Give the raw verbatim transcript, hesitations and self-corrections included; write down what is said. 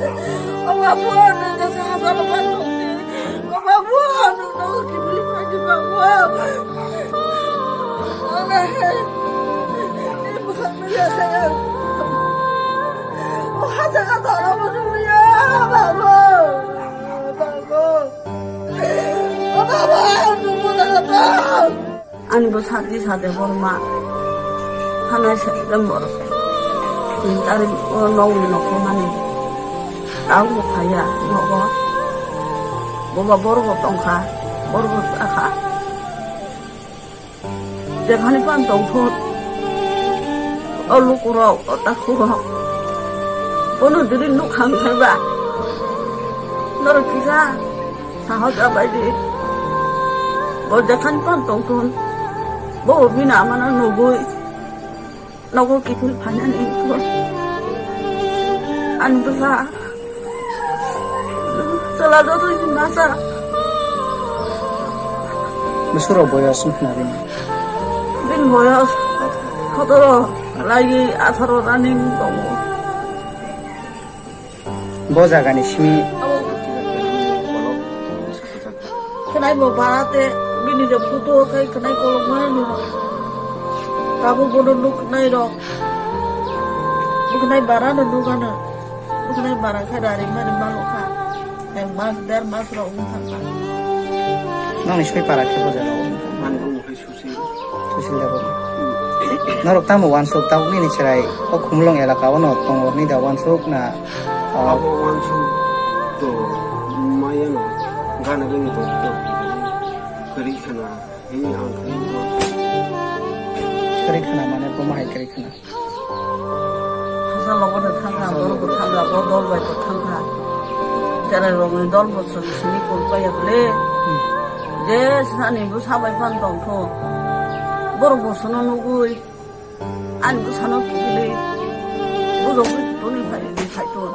O babu, nwng khe saha salo bai tongdi. O babu, nwng nogo kiphilwi phaidi babu. O le, ni bwkhak nw ya khe. O ha jaga doro bo nukliya, babu. Babu. O babu, nwng bo jaga doro. Ani bwsa di sade borma. Hanai se borok. Tini tarik o nokni nokho mani. Tau bo phaiya nogo. Boba borok tongkha. Borok chakha. Jekhani pan tongthun. O lukurok, o takhurok. Bono jodi nukhang thaiba. Norok kisa. Sahoja bai di. Bo jekhani pan tongthun. Bo bini amano nugwi. Nogo kiphil phainani wngkha. Ani bwsa. Chwla joto si masa. Bwswrok boyos wngkha na bini? Bini boyos sotoro lagi atharo running tongo. Bo jagani simi. Khwnai bo bara te bini je photo khai khwnai kolokma no. Tabuk bono nuk khwnai rok. Bo khwnai bara no nuk ano. Bo khwnai bara khai rari mani malo kha. Ek mas, der mas rok wng thang kha. Nangni soi para khe bo jaga o. Mani bo mukhai susi. Susi le bo. Norok tamo wansuk tabuk nini chwrai o Khumulwng elaka o no tongo ni da wansuk na? Abo wansuk to maya no gana gani to to kari khana, hini ang kari to. Kari khana mane bo mahai kari khana. Hasa logo de thangkha, borok bo thangkha, bo dol bai bo thangkha. Cherai rokni dol bo chwng sini kol paiya bole. Je sani bo sabai phan tongkho. Borok bo sono nugui. Ani bwsano kiphilwi bujokgwi toni phai, phai ton.